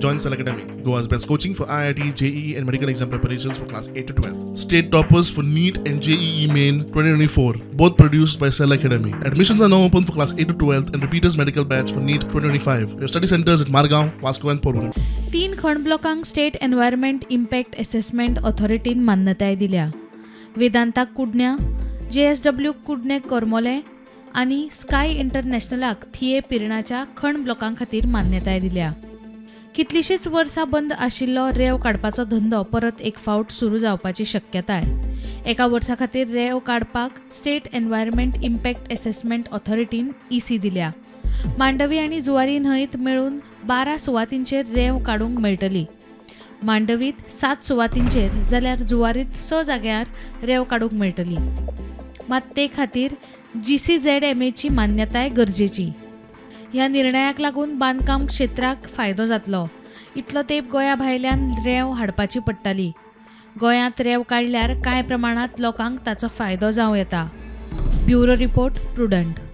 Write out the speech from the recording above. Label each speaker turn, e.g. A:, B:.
A: Join Cell Academy, Goa's best coaching for IIT, JEE and medical exam preparations for class 8 to 12. State toppers for NEET and JEE Main 2024, both produced by Cell Academy. Admissions are now open for class 8 to 12 and repeaters medical batch for NEET 2025. We have study centers at Margao, Vasco and Porvorim.
B: 3 खण ब्लॉकांक state environment impact assessment ऑथॉरिटीन मान्यताय दिल्या. वेदांताक कुडण्या, JSW Kudne Kormole आनी sky इंटरनॅशनलाक थिये पिरणाच्या खण ब्लॉकां खातीर मान्यताय दिल्या. कितलीशींच वर्सां बंद आशिल्लो रेंव काडपाचो धंदो परत एक फावट सुरू जावपाची शक्यताय. एका वर्सा खातीर रेंव काडपाक स्टेट एन्व्हायरमेंट इम्पॅक्ट असेसमेंट ऑथॉरिटीन EC दिल्या. मांडवी आनी जुवारी न्हंयत मेळून 12 सुवातींचेर रेंव काडूंक मेळटली. मांडवीत 7 सुवातींचेर जाल्यार जुवारीत 6 जाग्यार रेंव काडूंक मेळटली. मात ते खातीर GCZMAची मान्यताय गरजेची. ह्या निर्णयाक लागून बांदकाम क्षेत्राक फायदो जातलो. इतलो तेंप गोंया भायल्यान रेंव हाडपाची पडटाली. गोंयांत रेंव काडल्यार कांय प्रमाणांत लोकांक ताचो फायदो जावं येता. Bureau report, Prudent.